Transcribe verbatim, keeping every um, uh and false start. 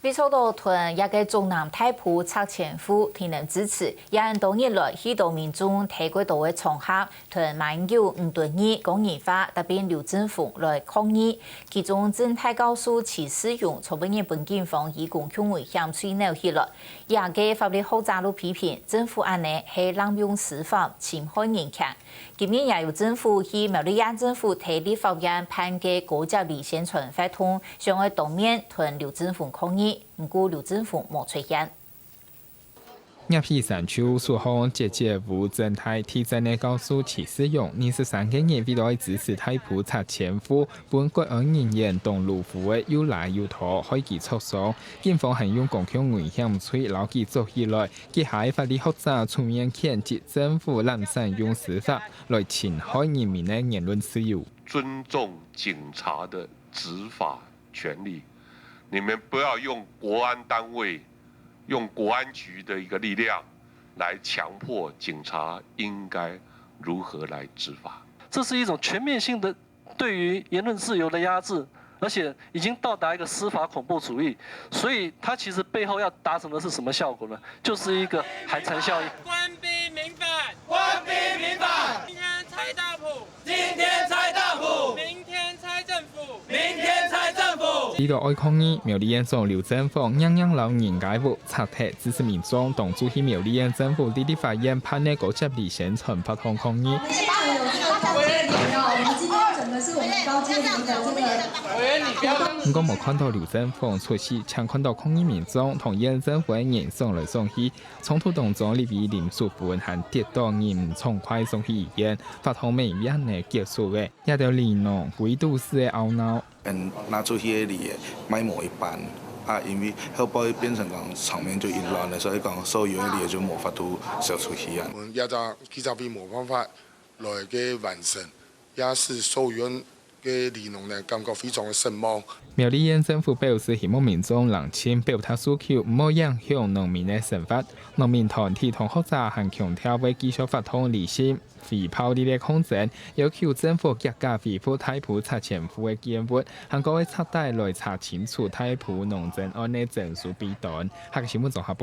為著到同這个竹南大埔拆遷戶提能支持，也恁多日來，許多民眾在過多个場合同馬英九毋同意、講人話，搭配劉振宏來抗議。其中，政大教授徐世勇昨晡日分警方以公共危險罪扭起來。這个法律學者就批評，政府恁呢係濫用司法、侵害人權。 今日也有政府去苗栗縣政府个立法院辦个高接離線傳活動，想愛當面同劉振宏抗議，毋過劉振宏無出現。葉起山就首項接接烏鎮大地震个教授徐世勇，二十三个日為了愛支持大埔拆遷戶，分國安人員當魯夫个又拉又拖，害佢著傷。警方還用公共危險罪摎佢捉起來， 佢係法律學者出面譴責政府濫善用司法來侵害人民个言論自由。尊重警察的執法權利，你們不要用國安單位、用國安局的一個力量來強迫警察應該如何來執法。這是一種全面性的對於言論自由的壓制，而且已經到達一個司法恐怖主義，所以它其實背後要達成的是什麼效果呢？就是一個寒蟬效應。官逼民反，官逼民反。今天拆大埔，今天拆大埔，明天拆政府，明天拆政府。為了愛抗議，苗栗縣長劉振宏硬硬摎人家屋拆忒，致使民眾當晝去苗栗縣政府个立法院辦个高接離線傳活動抗議。 毋過無看著劉振宏出席，淨看著抗議民眾同縣政府个人送來送去，衝突當中立委林淑芬還跌倒，人毋暢快送去醫院，活動慢慢仔結束了。這兜里農歸都市个懊惱。 嗯，拿出去个梨賣無一半啊，因為後背變成講場面就已亂了，所以講所有个梨就無法度銷出去啊。我們壓榨稽查費無辦法來个完成，也使所有个里農呢感覺非常个失望。苗栗縣政府表示，希望民眾冷靜表達訴求，毋好影響農民个生活。農民團體同學者還強調會繼續發動理性 回報這个抗爭，要求政府遽遽回覆大埔拆遷戶个建屋，還過愛徹底來查清楚大埔農爭案个真實弊端。客家新聞綜合報